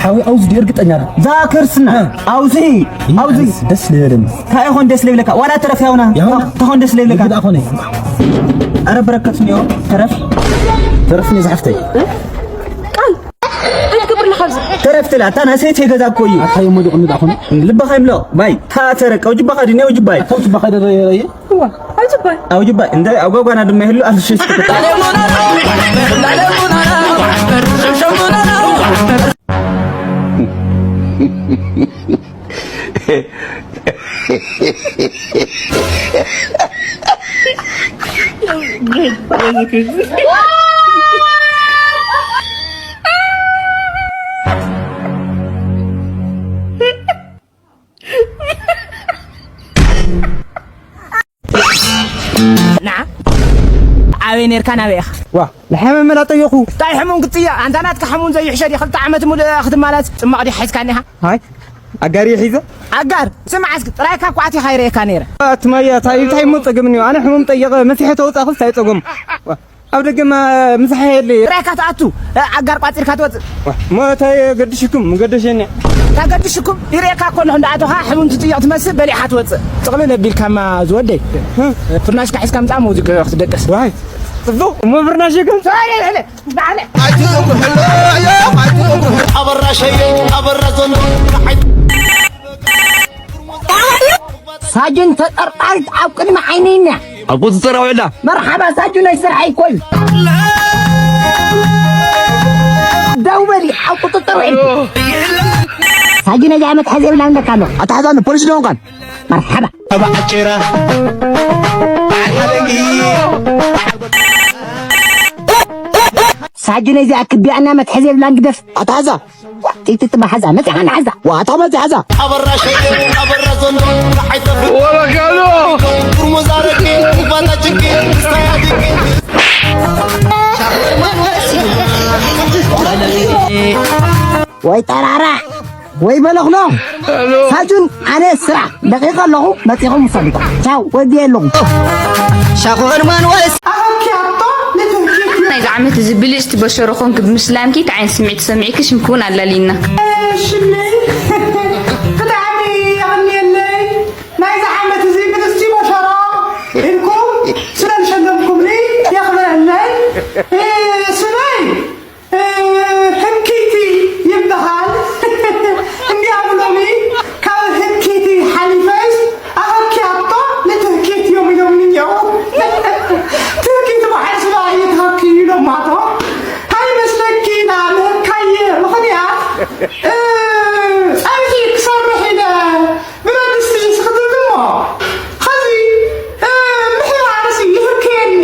ሓዊ ኣውዚ ድዩ እርግጠኛ ዶ? ዛክርስና ኣውዚ ኣውዚ ደስ ልበለኒ። እንታይ ይኾን ደስ ልብለካ? ዋላ ተረፍ ያውና። ያውና? እንታይ ይኾን ደስ ልብለካ? ግዳ ኾነ። ኣረ በረከት ነው ተረፍ። ተረፍ ነው ዝሓፍተይ። ቃል ክትገብር ለኻ ኣብዚ። ተረፍ ትላ፣ ኣታ ናይ ሰይቲ ገዛ እኮ እዩ። ኣታ የሞ ድቕሚ ዳኹም። ልብኻ ይምሎ። ባይ። ታ ተረቀው ጅባኻ ድኔው ጅባይ። ኣታ ጅባኻ ደረየ። እዋ፣ ኣውጅባይ። ኣውጅባይ። እንደ ኣጓጓና ድማ ይህሉ ኣልሽስ። ና ኣበይ ነርካ ናበይ ኢኻ? ዋ፣ ንሓመመላ ጠየኹ። እንታይ ሕሙም ክትጥያ? ኣንታ ናትካ ሕሙም ዘይሕሸ ድዩ? ክልተ ዓመት ሙሉእ ክትማላስ ጽማቕ ድዩ ሓይዝካኒ ኢኻ? ሃይ፣ ኣጋር እየ ሒዘ። ኣጋር? ስማዕ እስኪ፣ ጥራይካ እኳ ኣቲኻ ይርእየካ ነይረ። ኣትማያ፣ እንታይ፣ እንታይ እሞ ጸገም እኒኦ? ኣነ ሕሙም ጠየቐ፣ መሲሐ ተወጻእኹስ እንታይ ጸገም? ዋ፣ ኣብ ደገ ማ-፣ ምሳሕ የለ። ጥራይካ ትኣቱ፣ ኣጋር ቋጺርካ ትወጽእ። ዋ፣ ሞ እንታይ ገድሽኩም? ምገደሸኒ። እንታይ ገድሽኩም? ይርእየካ እኮ ኣለኹ፣ እንዳኣተኻ ሕሙም ትጥየቕ ትመስል፣ በሊዕኻ ትወጽእ። ጥቕልል ኣቢልካማ ዝወደይ። እ? ፍርናሽካ ሒዝካ ምጻእ፣ መውዚቅ ክትደቅስ። ዋይ፣ ጽቡቕ። እሞ ፍርናሽ ይግምጻ። ኣበራ ሸይለይ፣ ኣበራ ዞኖ፣ ንዓይ ሳጅን ተጠርጣሪት ኣብ ቅድሚ ዓይነይና ኣብ ቁፅፅር ኣውዒላ። መርሓባ ሳጅነይ፣ ስርሐይ እኮ እዩ። ደው በሊ፣ ኣብ ቁፅፅር ውዒልኪ። ሳጅነይ፣ እዚኣ መትሓዚ የብላን ኣለካ ኣሎ። ኣትሓዛኒ፣ ፖሊስ ዶ ኾንካን? መርሓባ። ኣባ ዓጭራ፣ በዓል ሓለንጊ። ሳጅነይ፣ እዚኣ ክቢኣና መትሓዚ የብላን፣ ግደፍ። ኣትሓዛ። ዋ፣ ጢጢጢ መሓዛ፣ መጺኻ ንሓዛ። ዋ፣ እታ መጺሓዛ። ኣበራ ሸይለይ፣ ኣበራ ዞኖ፣ ንዓይ ተፍ-፣ ወረጋሎ። ጥርሙዝ ኣረቂ፣ ባታ ጭቂ፣ ስታይ ኣድቂ። ወይ ጠራራ፣ ወይ በለኽኖ። ሄሎ። ሳጁን፣ ኣነ ስራሕ ለቒቐ ኣለኹ፣ መጺኹም ውሰዱታ። ቻው፣ ወዲኤ ኣለኹ። ሻኹ እርማን ወስ ኣኸኪያቶ ንትህኪት ናይዚ ዓመት እዚ ብልጽቲ በሸሮ ኮንኪ ብምስላምኪ፣ እንታይ ዓይነት ስምዒት ተሰሚዕኪ? ሽምኪ እውን ኣላልይና። ሽመይ ብጣዕሚ የቐንየለይ። ናይዚ ዓመት እዚ ብልጽቲ በሸሮ ኢልኩም ስለ ዝሸለምኩምኒ የኽብረለይ። እ፣ ስመይ እ፣ ህኪቲ ይበሃል። እንዲያውም ሎሚ ካብ ህኪቲ ሓሊፈስ ኣኸኪያቶ ንትህኪት እዮም ኢሎምኒ እኒአው። ትህኪት በዓል ስባ እየ ትሃኪ ኢሎማቶ። ሃይመስለኪ ኢና ንህካየ ምኽንያት፣ እ፣ ጸብሒ ክሰርሕ ኢለ ብረድስቲ ስኽትት እሞ፣ ኸዚ፣ እ፣ ምሕባርሲ ይህከየኒ።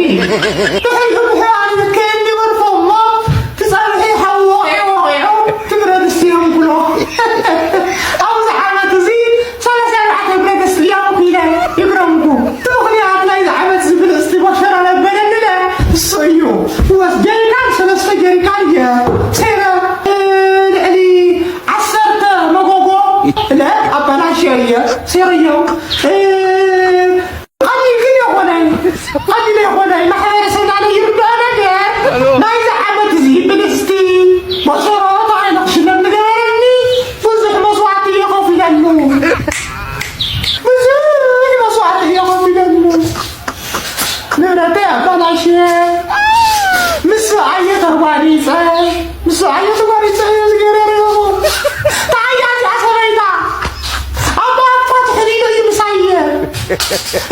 ድሕሪ ምሕባር ይህከየኒ ወርፎ እሞ፣ ትጸብሒ ሓዊ ወቒዑ ወቒዑ፣ ትብረድስቲ የንኩሎ። ኣብዚ ዓመት እዚ ሰላሳ ኣርባዕተ ብረድስቲ እያ ኣንኪለ ይግረምኩ። እቲ ምኽንያት ናይዚ ዓመት እዚ ብልጽቲ ቦሸራ ነበረኒ ለ፣ እሱ እዩ። ወስ ጀሪካን፣ ሰለስተ ጀሪካን እየ ሰይረ፣ እ፣ ልዕሊ ዓሰርተ መጎጎ ለ ኣባላሽዮ እየ፣ ሴርዮ። እ፣ ቀሊል ግን የኾነይ፣ ቀሊል የኾነይ። ማሕበረሰብና ይርድኦ ነገር፣ ናይዚ ዓመት እዚ ብልጽቲ፣ በሸሮ፣ ተባሂለ ክሽለም ንገበረኒ፣ ብዙሕ መስዋዕቲ እየ ከፊለሉ። ብዙሕ መስዋዕቲ እየ ከፊለሉ። ንብረተይ ኣባላሽየ፣ ምስ ሰብኣየ ተጓሪፀ፣ ምስ ሰብኣየ ተጓሪፀ እየ ዝገረረ። ተዓያ እዚኣ ሰበይታ፣ ኣቦ ኣኳ ትሕሊሉ እዩ ምሳየ።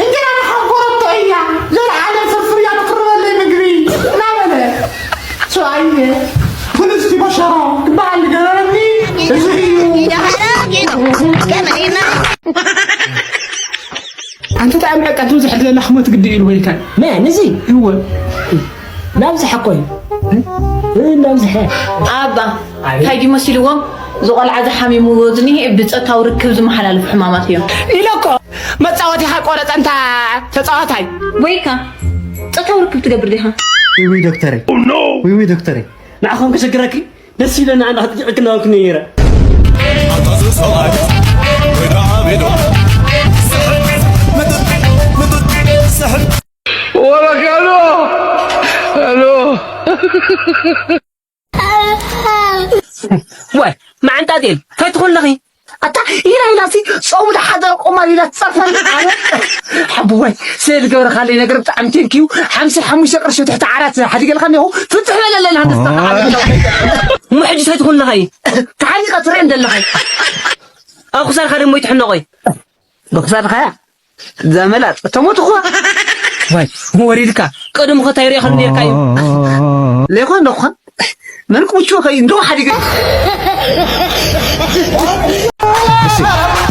እንጀራ ንሓንኮረቶ እያ፣ ዘለዓለም ፍርፍር እያ ትቅርበለይ ምግቢ እናበለ። ሰብኣየ፣ ብልፅቲ በሸሮ ክበሃል ዝገበረኒ እዚ እዩ። ኣንተ ጣዕሚ ዕቀት ብዙሕ ዘለና ክሞት ግዲ ኢሉ ወይልካ። መን እዚ? እወ። ናብዝሐ እኮ እዩ። እ፣ ናብዝሐ። ኣባ፣ ኣቤት። እንታይ ድዩ መሲልዎም? እዚ ቆልዓ ዝሓሚሙ ዝኒሄ ብጾታዊ ርክብ ዝመሓላለፉ ሕማማት እዮም። ኢለ እኮ። መጻወቲኻ ቆረጸ እንታ ተጻዋታይ። ወይካ፣ ጾታዊ ርክብ ትገብር ዲኻ? ውይ፣ ውይ፣ ዶክተረይ። Oh, no! ውይ፣ ውይ፣ ዶክተረይ። ንዓኹም ክሽግረኪ? ደስ ኢለና ኣና ክትጭዕክ እናበልኩ ነይረ። ወረጋሎ! ሄሎ! መዓንጣ ጤል፣ እንታይ ትኾን ኣለኺ? ኣታ ኢላ ኢላ ሲ ጾም ዝሓደረ ቁማር ኢላ ትጸርፈኒ። ኣነ ሓብዋይ፣ ስለ ዝገበርካለይ ነገር ብጣዕሚ ቴንኪዩ። ሓምሳ ሓሙሽተ ቅርሺ ትሕቲ ዓራት ሓዲገልካ እኒኹ። ፍትሕ በለለና፣ ንስኻ ዓራት። እሞ ሕጂ እንታይ ትኾን ኣለኻ? ተሓኒቐ ትርእየን ዘለኻ። ኣብ ክሳድካ ደሞ ይትሕነቖይ። ብክሳድካ እያ። ዘመላጥ ተሞት እኮ። ዋይ፣ ወሪድካ። ቀደም እኮ እንታይ ርኢኻሉ ነርካ እዩ። ሌኮ እንደኳ መን ቁቹ ከይ እንደው ሓዲገ። እሺ፣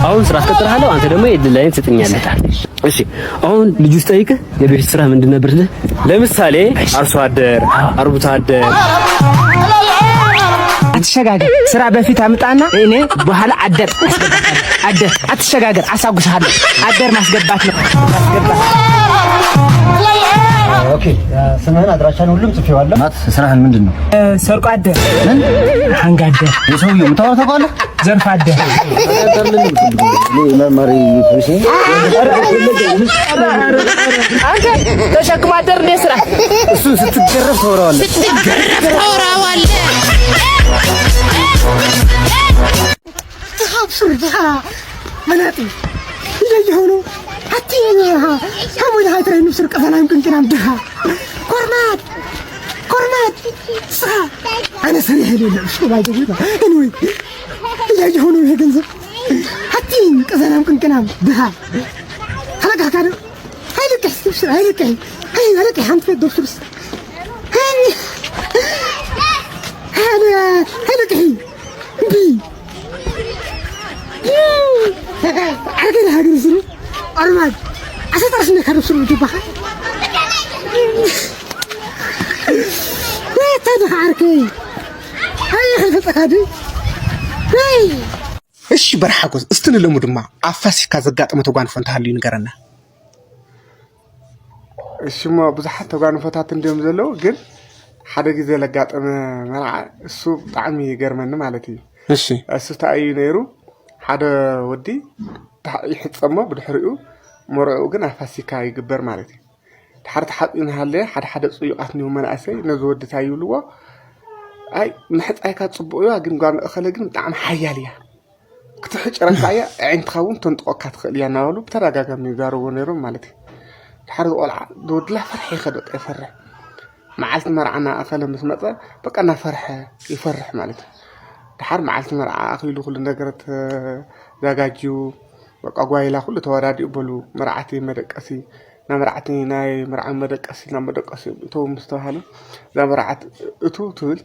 አሁን ስራ አስቀጥርሃለሁ፣ አንተ ደግሞ የድላይን ትሰጠኛለህ። እሺ፣ አሁን ልጁ ስጠይቅህ የቤት ስራ ምንድን ነበር? ለምሳሌ አርሶ አደር፣ አርብቶ አደር። አትሸጋገር። ስራ በፊት አምጣና እኔ በኋላ አደር አስገባታለሁ። አደር አትሸጋገር፣ አሳጉስሃለሁ። አደር ማስገባት ነው። ማስገባት። ኦኬ፣ ስምህን አድራሻን ሁሉም ጽፌዋለሁ። ናት፣ ስራህን ምንድን ነው? ሰርቆ አደር። ምን? ሀንጋ አደር። የሰውየው የምታወራው ታውቀዋለህ? ዘርፍ አደር። መማሪ ፖሊሲ። አንተ ተሸክሞ አደር እንደ ስራ። እሱን ስትገረፍ ታወራዋለህ። ስትገረፍ ታወራዋለህ። ድኻ ብሱር ድኻ መናጢ። እያየኸው ነው። አትየኝ። ሀሞይ ድኻ ትረይ ንብሱር ቀፈናም ቅንቅናም ድኻ። ኮርማት፣ ኮርማት። ስኻ። ኣነ ሰሪሐ የለ እሱ ባይዘ። Anyway፣ እያየኸው ነው ይሄ ገንዘብ። አትየኝ። ቀፈናም ቅንቅናም ድኻ። ተለቃካ ነው። ኣይልቅሕ እስኪ ብሱር፣ ኣይልቅሕ። ኣይ፣ ኣይልቅሕ። ሓንቲ ፌት ዶ ብሱርስ። ኣይ፣ ኣይ፣ ኣይልቅሕ። እምቢ። ዓርከይ ሃገር ዝሩ ኣርማድ ኣሰጠርስ እንደ ካዶ ስሩ ጅባኻ። ወይ ታዲያ ዓርከይ። ኣይ፣ ከይፈጠካ ዲ። ወይ። እሺ፣ በርሓጎስ፣ እስቲ ንለሙ ድማ ኣብ ፋሲካ ዘጋጠመ ተጓንፎ እንተሃልዩ ንገረና። እሺ፣ እሞ ብዙሓት ተጓንፎታት እንዲዮም ዘለዉ፣ ግን ሓደ ግዜ ለጋጠመ መርዓ እሱ ብጣዕሚ ይገርመኒ ማለት እዩ። እሺ። እሱ እንታይ እዩ ነይሩ? ሓደ ወዲ ተሓ-፣ ይሕጸሞ፣ ብድሕሪኡ መርዕኡ ግን ኣብ ፋሲካ ይግበር ማለት እዩ። ድሓር ተሓጺኡ እናሃለየ ሓደ ሓደ ጽዩቓት እኒዉ መናእሰይ ነዚ ወዲ እንታይ ይብልዎ? ኣይ፣ ምሕጻይካ ጽቡቕ እዩ፣ ግን ጓል እኸለ ግን ብጣዕሚ ሓያል እያ። ክትሕጭ ረሳእያ፣ ኣዒንትኻ እውን ተንጥቆካ ትኽእል እያ እናበሉ ብተደጋጋሚ ይዛረብዎ ነይሮም ማለት እዩ። ድሓር እዚ ቆልዓ ዝወድላ ፈርሒ ይኸዶ ይፈርሕ። መዓልቲ መርዓ እናኣኸለ ምስ መጸ በቃ እናፈርሐ ይፈርሕ ማለት እዩ። ድሓር መዓልቲ መርዓ ኣኺሉ ኩሉ ነገር ተዘጋጅዩ በቃ ጓይላ ኩሉ ተወዳዲኡ በሉ መርዓቲ መደቀሲ ናብ መርዓቲ ናይ መርዓ መደቀሲ ናብ መደቀሲ እተው ምስ ተባሃሉ እዛ መርዓት እቱ ትብል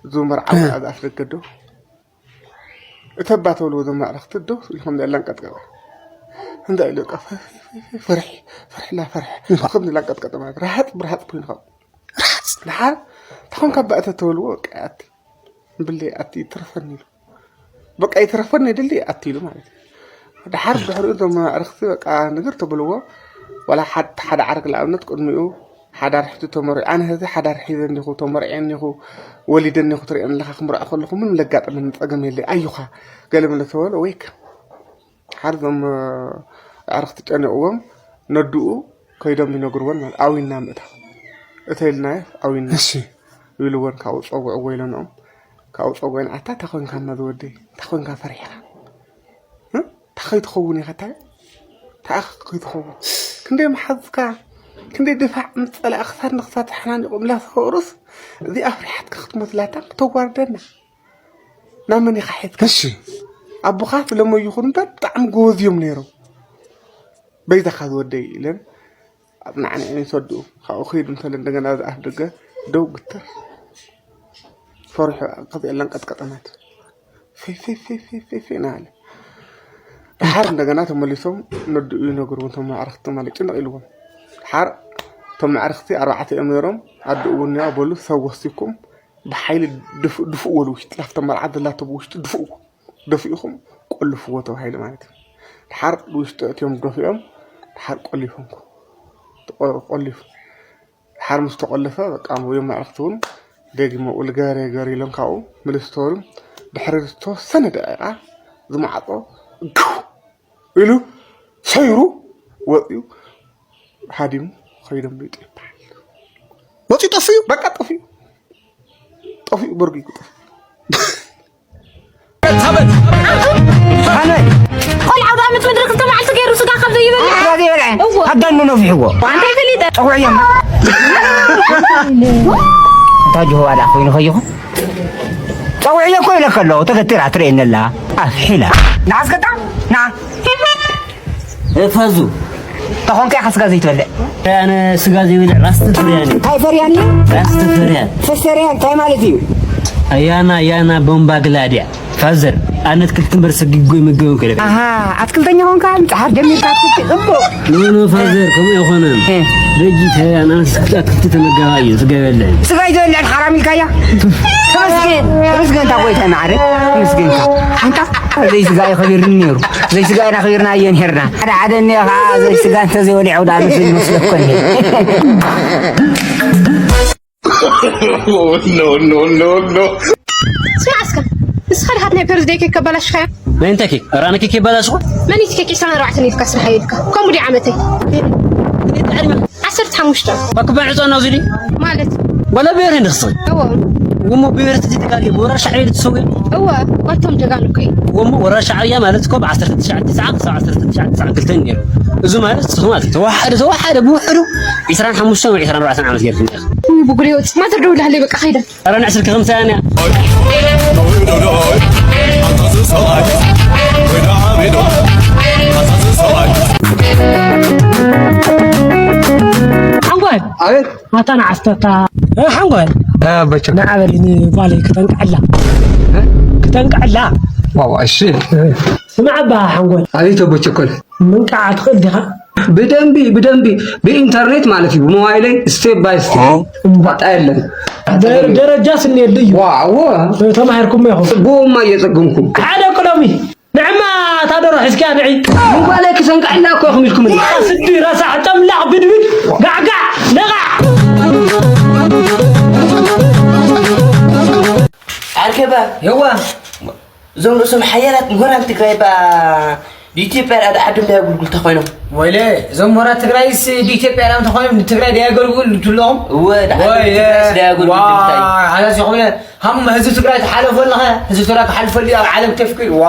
እዙ መርዓ ወልዓ ዝኣፍ ደገ ዶ እተባ ተብልዎ እዞም ኣዕርኽቲ ደው ኢሉ ከም ዘላ ኣንቀጥቀጠ። እንታይ ኢሉ በቃ ፈ-፣ ፈ-፣ ፈ-፣ ፈርሒ፣ ፈርሒ እናፈርሐ ከም ዘላ ኣንቀጥቀጠ ማለት ርሃጽ ብርሃጽ ኮይኑ ካብ ርሃጽ። ደሓር ተኾንካ እባ እተ ተበልዎ በቃ ይኣቲ። ብለይ ኣቲ ይትረፈኒ ኢሉ። በቃ ይትረፈኒ ድሊ ኣቲ ኢሉ ማለት እዩ። ደሓር ድሕሪኡ እዞም ኣዕርኽቲ በቃ ንግር ተብልዎ ዋላ ሓድ-፣ ሓደ ዓርኪ ንኣብነት ቅድሚኡ ሓዳር ሒዙ ተመሪዑ፣ ኣነ ሕዚ ሓዳር ሒዘ እኒኹ፣ ተመሪዐ እኒኹ፣ ወሊደ እኒኹ፣ ትሪኦ ኣለኻ፣ ክምርዖ ከለኹ ምንም ለጋጠመኒ ጸገም የለይ፣ ኣዩኻ፣ ገለ መለ ተበሎ፣ ወይከ። ሓደ እዞም ኣዕርኽቲ ጨኒቕዎም፣ ነድኡ ከይዶም ይነግርወን ማለት፣ ኣዊና ምእታው። እተ ኢልናዮ፣ ኣዊና። እሺ። ይብልወን፣ ካብኡ ጸውዕዎ ኢለንኦም። ካብኡ ጸውዕን፣ ኣታ፣ እንታይ ኮንካ እማ ዝወደይ? እንታይ ኮንካ ፈሪሕኻ? እ? እንታይ ከይትኸውን ኢኻ? እንታይ? እንታይ ኢኻ ከይትኸውን? ክንደይ መሓዝካ? ክንደይ ድፋዕ ምስ ጸላኢ ክሳድ ንክሳድ ተሓናኒቖም ላተፈቕሩስ፣ እዚኣ ፍሪሓትካ ክትሞት ላታ ክተዋርደና። ናብ መን ኢኻ ሒዝካ? እሺ። ኣቦኻ ስለሞ ይኹን እምበር ብጣዕሚ ጎበዝ እዮም ነይሮም። በይዛኻ ዝወደይ ኢለን ኣጽናዕንዐን ይሰድኡ። ካብኡ ክይዱ እንተለ እንደገና ኣብዚ ኣፍ ደገ ደው ግትር። ፈሪሑ ከዚኣ ኣንቀጥቀጠ ማለት። ፌ፣ ፌ፣ ፌ፣ ፌ፣ ፌ፣ ፌ እናበለ። ደሓር እንደገና ተመሊሶም ነድኡ ይነግርዎ፣ እቶም ኣዕርኽቲ ማለት ጭንቕ ኢልዎም። ደሓር እቶም ኣዕርኽቲ ኣርባዕተ እዮም ነይሮም። ኣድኡ እውን እኒኣ በሉ፣ ሰብ ወሲኩም ብሓይሊ ድፍ-፣ ድፍኡ በሉ ውሽጢ፣ ላፍቶም መርዓት ዘላቶ ብውሽጢ ድፍኡ። ደፊእኹም ቆልፍዎ ተባሂሉ ማለት እዩ። ደሓር ውሽጢ ኣእትዮም ደፊኦም፣ ደሓር ቆሊፎም፣ ቆ-፣ ቆሊፉ። ደሓር ምስ ተቆለፈ፣ በቃ፣ እዮም ኣዕርኽቲ እውን ደጊሞ፣ "ውልገር የገር" ኢሎም ካብኡ ምልስ ተበሉ። ድሕሪ ዝተወሰነ ደቂቃ፣ ዝማዕጾ ግው ኢሉ ሰይሩ ወፂኡ፣ ሃዲሙ፣ ከይዶም ሊጡ ይበሃል። ወፂኡ ጠፊኡ? በቃ፣ ጠፊኡ። ጠፊኡ፣ በርጊጉ ጠፊኡ። ስጋ ዘይበልዐ እዎ። ኣዳኑ ነፊሕዎ። ኣንታ ይፈልጥ። ጸውዕዮ እማ። እንታይ ጅሆባ ደኣ ኮይኑ ከይኹ? ጸውዕዮ እኮ ኢለካ ኣለኹ። ተገቲራ ትርእየኒ ኣላ። ኣፍሒላ። ንዓስከ ጣ? ንዓ። እ፣ ፈዙ። ተኾንካ ኢኻ ስጋ ዘይትበልዕ። ኣነ ስጋ ዘይበልዕ ራስ ተፈርያን እየ። እንታይ ፈርያን እዩ? ራስ ተፈርያን። ፈሰርያን እንታይ ማለት እዩ? ኣያና፣ ኣያና ቦምባ ግላድያ። ፋዘር፣ ኣነ ኣትክልቲ እምበር ሰጊጎ ይምገብ እኮ ኢለካ። ኣሃ፣ ኣትክልተኛ ኾንካ፣ ምጽሓፍ ጀሚርካ ኣትክልቲ፣ ጽቡቕ። ኖ፣ ኖ፣ ፋዘር፣ ከምኡ ኣይኮነን። እ። ደጊ ተ-፣ ኣነ ኣትክልቲ ተመጋባይ እዩ፣ ስጋ ይበልዕ። ስጋ ይበልዕ ሓራም ኢልካያ? ተመስገን፣ ተመስገን፣ እታ ጎይታ ማዕረ፣ ተመስገን። ኣንታ፣ ዘይስጋ እዩ ከቢርኒ ነይሩ። ዘይስጋ ኢና ከቢርና እየን ሄርና። ሓደ ሓደ እኒኦ ኸዓ ዘይስጋ እንተዘይበሊዑ ዳ ምስል መስለኮኒ። No, no, no, no. ስማዕ እስከ፣ ንስኻ ዲኻ ናይ ፐርዝደይ ኬክ ከበላሽኻዮ? ናይ እንታይ ኬክ? ኧረ ኣነ ኬክ የበላሽኹ? መን እዩ እቲ ኬክ ዕስራን ኣርባዕተን ኢልካ ስራሕ ኢልካ? ከምኡ ድዩ ዓመተይ? ዓሰርተ ሓሙሽተ። ባክባን ዕጾ እናውዚ ድዩ? ማለት? ወላ ብሄር እንዲ ክስሪ? እዎ። እሞ ብሄር እቲ ተጋሪ ብወራር ሻዕብያ ድዩ ትሰውየ? እዎ፣ ባቶም ጀጋኑ እኮ እዩ። እሞ ወራር ሻዕብያ ማለት እኮ ብዓሰርተ ትሽዓተ ትስዓን ክሳብ ዓሰርተ ትሽዓተ ትስዓን ክልተን ነይሩ። እዚ ማለት ንስኹም ማለት እዩ። ተዋሓደ፣ ተዋሓደ ብውሕዱ ዕስራን ሓሙሽተን ወይ ዕስራን ኣርባዕተን ዓመት ጌርኩም ኢኹም። ውይ፣ ብጉደይ ወጽእ። ማዘር ደውላሃለይ፣ በቃ ከይደ። ኧረ ንዕ ስልኪ ክምሳያን እያ። ሓንጎል። ኣቤት። ኣታ ንዓስተታ። እ፣ ሓንጎል። እ፣ ኣቦቸ። ንዓ በሊ ንጓለይ ክተንቅዐላ። እ? ክተንቅዐላ። ዋው፣ እሺ። ስማዕ እባ ሓንጎል። ኣቤት ኣቦቸኮል። ምንቃዕ ትኽእል ዲኻ? ብደንቢ፣ ብደንቢ። ብኢንተርኔት ማለት እዩ። ብሞባይለይ ስቴፕ ባይ ስቴፕ። እምባ። ጣጣ የለን። ደ-፣ ደረጃ ስንየሉ እዩ። ዋው። ተማሂርኩም ኢኹም። ጽቡቕማ እየጸገምኩም። ሓደ ቅሎሚ። ንዕማ እታ ደሮ ሒዝኪያ ንዒ። ሞባይለይ ክሰንቀዐላ እኮ ኢኹም ኢልኩምኒ። ስዲ ረሳሕ ጨምላቕ ብድብድ ጋዕጋዕ ነቓዕ። ዓርከባ። የዋ። እዞም ርእሶም ሓያላት ምሁራን ትግራይ ባ ንኢትዮጵያ ደኣ ዓዶም ዳያጉልጉል ተኾይኖም። ወይለ፣ እዞም ምሁራት ትግራይስ ንኢትዮጵያ ደኣ እንተኾይኖም ንትግራይ ዳያጎልጉል ትብሎም? እወ፣ ደኣ ወይለ፣ ትግራይስ ዳያጎልጉል ዋ፣ ትብታይ? ሓሳስ ይኾነ፣ ሃም ህዝቢ ትግራይ ተሓለፎ ኣለኸ? ህዝቢ ትግራይ ክሓልፈሉ ኣብ ዓለም ተፍቂዱ። ዋ።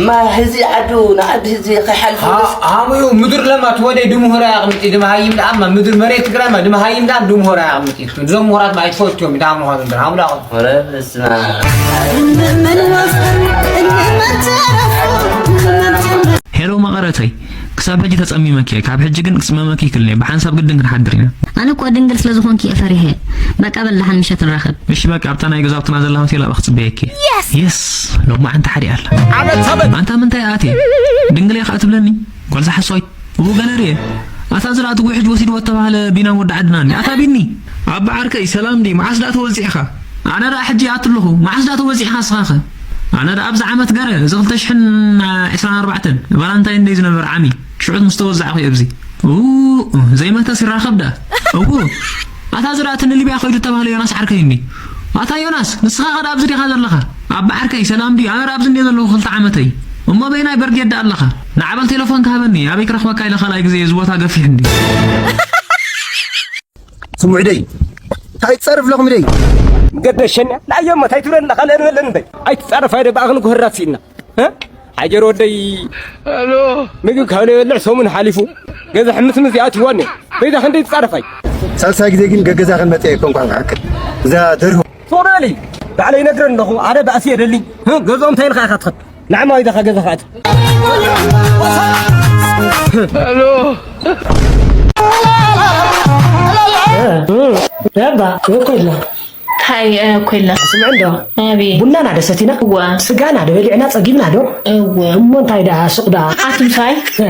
እማ ህዝቢ ዓዱ ንዓዲ ህዝቢ ከይሓልፍ ሃ-፣ ሃሙ እዩ፣ ምድር ለማ ትወደይ ድምሁራ ያቕምጥ፣ ድመሃይም ደኣ፣ እማ ምድር መሬት ትግራይ ማ ድመሃይም ደኣ ድምሁራ ያቕምጥ። እዞም ምሁራት ማ ኣይትፈትዮም፣ ይዳሙ ኾን፣ ሃሙ ደኣ። ወረ በስመ ኣብ። ሄሎ መቐረተይ፣ ክሳብ ሕጂ ተጸሚመኪ እየ፣ ካብ ሕጂ ግን ክጽመመኪ ይክልኒ፣ ብሓንሳብ ግድን ክንሓድር ኢና። ኣነ እኮ ድንግል ስለ ዝኾንኪ እየ ፈሪሐ። በቃ በል ደሓን ምሸት ንራኸብ። እሺ በቃ ኣብታ ናይ ገዛውትና ዘላ ሆቴል ኣብኣ ክጽበየኪ እየ። የስ! ሎማዓንቲ ሓዲኣ ኣላ። ኣንታ ምንታይ ኣትየ? ድንግል እየ ከኣ ትብለኒ? ጓል ዝሓሶይ። እቡ ገለ ርኤ። ኣታ እዚ ደኣ እቲ ውሕጅ ወሲድዎ እተባህለ ቢናን ወዲ ዓድናን። ኣታ ቢኒ፣ ኣባ ዓርከይ ሰላም ድዩ? መዓስ ደኣ ተወዚዕኻ? ኣነ ደኣ ሕጂ ኣትለኹ። መዓስ ደኣ ተወዚዕኻ ንስኻኸ? ኣነ ደኣ ኣብዚ ዓመት ገረ፣ እዚ ክልተ ሽሕን ዕስራን ኣርባዕተን ቫላንታይን ደይ ዝነበረ ዓሚ፣ ሽዑ ምስ ተወዛዕኹ እየ ኣብዚ። ኡ፣ ዘይመተስ ይራኸብ ደኣ። እዉ፣ ኣታ እዚ ደኣ እቲ ንሊብያ ከይዱ እተባህለ ዮናስ ዓርከይ እንዲ። ኣታ ዮናስ፣ ንስኻ ኸ ደኣ ኣብዚ ዲኻ ዘለኻ? ኣባ ዓርከይ፣ ሰላም ድዩ? ኣነ ደኣ ኣብዚ እንድየ ዘለኹ ክልተ ዓመተይ። እሞ በየናይ በርጌድ ደኣ ኣለኻ? ንዓ በል ቴሌፎንካ ሃበኒ፣ ኣበይ ክረኽበካ ኢለ ካልኣይ ግዜ፣ እዚ ቦታ ገፊሕ እንድዩ። ስምዑ ደይ፣ እንታይ ትጸርፍ ኣለኹም ደይ? ገደሸኒ፣ ንዓዮ እሞ እንታይ ትብለኒ ኣለኻ? ለንበለኒ ደይ። ኣይትጻረፍ ኣይደ ብኣኽሊ ክህራት ስኢና። እ? ሓጀር ወደይ፣ ሄሎ። ምግቢ ካብ ዘይበልዕ ሰሙን ሓሊፉ፣ ገዛ ሕምስምስ ይኣትይዋ እኒኦ። በይዛ ክንደይ ትጻረፋይ? ሳልሳይ ግዜ ግን ገገዛ ክንመጽእ እየ፣ ኮንኳን ክሓክል። እዛ ደርሆ። ትቕበሊ? ባዕለይ ይነግረን ኣለኹ፣ ኣነ ባእሲ የደሊ። እ? ገዝኦም እንታይ ኢልካ ኢኻ ትኸድ? ንዓማ ኢልካ ገዛ ክኣት። ሄሎ። እ፣ እ፣ ረባ፣ እኮ ኢልና። ታይ፣ እ፣ ኮይና። ስምዕ እንዶ። ኣቤት። ቡናና ዶ ሰቲና? እወ። ስጋና ዶ በሊዕና ጸጊብና ዶ? እወ። እሞ እንታይ ደኣ ሱቕ ደኣ? ኣቱም ሰብኣይ? እ።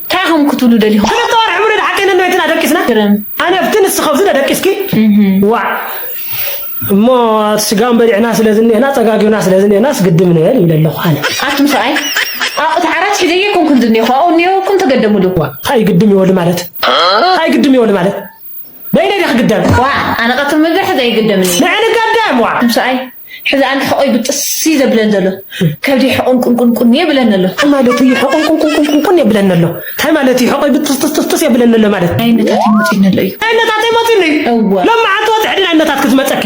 እንታይ ኢኹም ክትብሉ ደሊኹም? ክልተ ወርሒ ሙሉእ ደሓቀይና ንበይትና ደቂስና? ግርም። ኣነ ኣብቲ ንስኺ ኣብዚ ዶ ደቂስኪ? እህ። ዋዕ። እሞ ስጋን በሊዕና ስለ ዝኒኤና፣ ጸጋጊብና ስለ ዝኒኤናስ ግድም ንበል ይብለ ኣለኹ ኣነ። ኣቱም ሰብኣይ? ኣብኡ እቲ ዓራት ሒዘ ኣይኮንኩን ዝኒኤኹ፣ ኣብኡ እኒኤውኩም ተገደሙሉ። ዋዕ፣ እንታይ ግድም ይበሉ ማለት? እንታይ ግድም ይበሉ ማለት? በይነይ ዲኺ ግደም? ዋዕ፣ ኣነ ቀትሪ ምግቢ ሕዚ ኣይግደምን እየ። ንዕንጋዳም ዋዕ። ኣቱም ሰብኣይ፣ ሕዚ ኣነ ሕቖይ ብጥስ እዩ ዘብለን ዘሎ። ከብዲ ሕቑን ቁንቁንቁን የብለን ኣሎ። እንታይ ማለት እዩ? ሕቑን ቁንቁንቁንቁን የብለን ኣሎ። እንታይ ማለት እዩ? ሕቖይ ብጥስጥስጥስ የብለን ኣሎ ማለት? ኣይነታት ይመፅእኒ ኣሎ እዩ። ኣይነታት ይመፅእኒ እዩ? እወ። ሎማዓንቲ ወፅሒ ድን ኣይነታት ክትመፀኪ?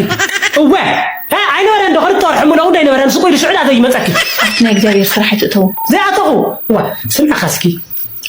እወ። እ፣ ኣይነበረን ዶ ክልተ ወርሒ ምለኡ እንዳይነበረን ስቑ ኢሉ ሽዑ ዳ ዘይመፀኪ? ኣብቲ ናይ እግዚኣብሔር ስራሕ ኣይትእተዉ። ዘይኣተኹ? እዋ፣ ስምዕኻ እስኪ።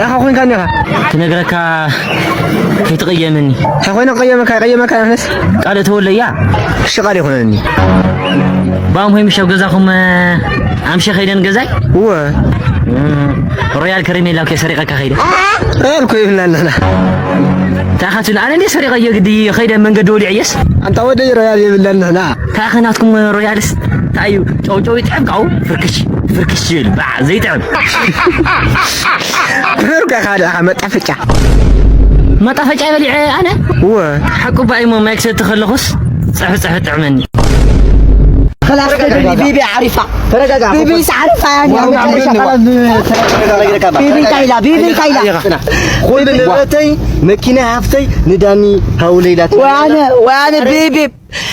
ኣኻ ኮይንካ እኒኻ። ክነግረካ ከይትቕየመኒ። እንታይ ኮይነ ክቕየመካ? ይቕየመካ ንሕነስ። ቃል እተወለያ። እሺ፣ ቃል ይኹነኒ። ባም ሆይ፣ ምሽ ኣብ ገዛኹም፣ ኣምሸ ከይደን ገዛይ? እወ። ሮያል ከረሜላ እኮ ሰሪቐካ ከይደ። ሮያል እኮ ይብልና ንሕና። ታኻትን ኣነ እንደ ሰሪቐዮ ግዲ ከይደ መንገዲ ወዲዐየስ። ኣንታ ወደይ ሮያል የብላን ንሕና። ታኸ ናትኩም ሮያልስ ታዩ ጨውጨው ይጥዕም ካብኡ ፍርክሽ ፍርክሽ ይብል ባዕ ዘይጥዕም። ብሕርካ ካልእ መጣፈጫ። መጣፈጫ በሊዐ ኣነ። እወ። ሓቁ ባይ እሞ ማይክ ሰቲ ከለኹስ ጽሕ ጽሕ ጥዕመኒ። خلاص ቢቢ ዓሪፋ። ተረጋጋ። ቢቢ ዓሪፋ። ያኛ ተረጋጋ። ቢቢ ካይላ ቢቢ ካይላ። ኩሉ ንብረተይ መኪና ሃፍተይ ንዳኒ ሃውለይ ኢላትኒ። ዋነ ዋነ ቢቢ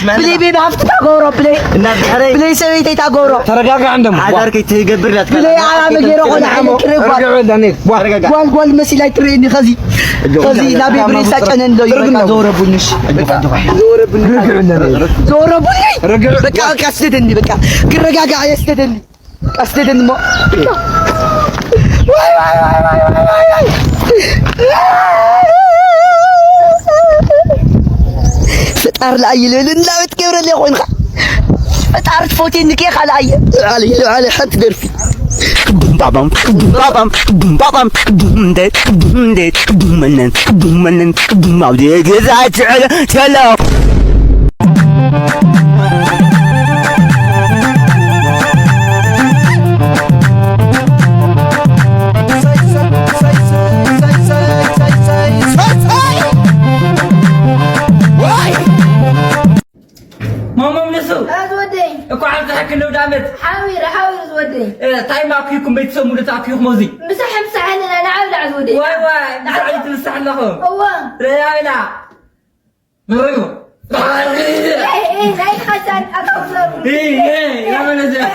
ብሌ ቤብ ሃፍቲ ታጎሮ ብሌ እና ድሕረይ ብሌ ሰበይተይ ታጎሮ። ተረጋጋ። እንደሞ ሓዳር ከይትገብር ኢላትካ ብሌ ኣላ። ኣላ መጌሮ ኾነ ሓነ ክሬ ጓል ርግዕ እንዳኔት ጓል ተረጋጋ። ጓል ጓል መሲላይ ትሬኒ ኸዚ ኸዚ ናብ ብሬሳ ጨነን ዶ ይበቃ። ዘወረቡንሽ ዘወረቡንሽ ርግዕ እንዳኔት ዘወረቡኒ። ርግዕ በቃ በቃ ስደደኒ በቃ ክረጋጋ። ስደደኒ ኣስደደኒ እሞ። ዋይ፣ ዋይ፣ ዋይ። ፈጣር ለኣይ ልብል እንዳበት ገብረለ ኮይንካ። ፈጣር ትፎቴ ንኬ ካልኣየ። ልዓለ፣ ልዓለ ሓንቲ ደርፊ። ቡምባባም፣ ቡምባባም፣ ቡምባባም፣ ቡምደት፣ ቡምደት፣ ቡመነን፣ ቡመነን፣ ቡም ኣብ ገዛ ትዕለ፣ ተሎ። ማማ ምልሱ ኣዝ ወደይ እኳ ኣብዝሓክን ለውድ ዓመት። ሓዊረ ሓዊረ ዝወደይ። እ፣ ታይ ማኪኩም ቤተሰብ ሙሉ ታኪኹም እዚ? ምሳሕ ምሳሕ ኣለና ንዓብላዕ ዝወደይ። ዋይ ዋይ፣ ምሳሕ ትምሳሕ ኣለኹም። እዋ። ረያብላ። ንሪኡ። ኤይ፣ ኤይ፣ ናይ ሓሳድ ኣተኩረሩ። ኤይ፣ ኤይ፣ ያመነ እዚኣ።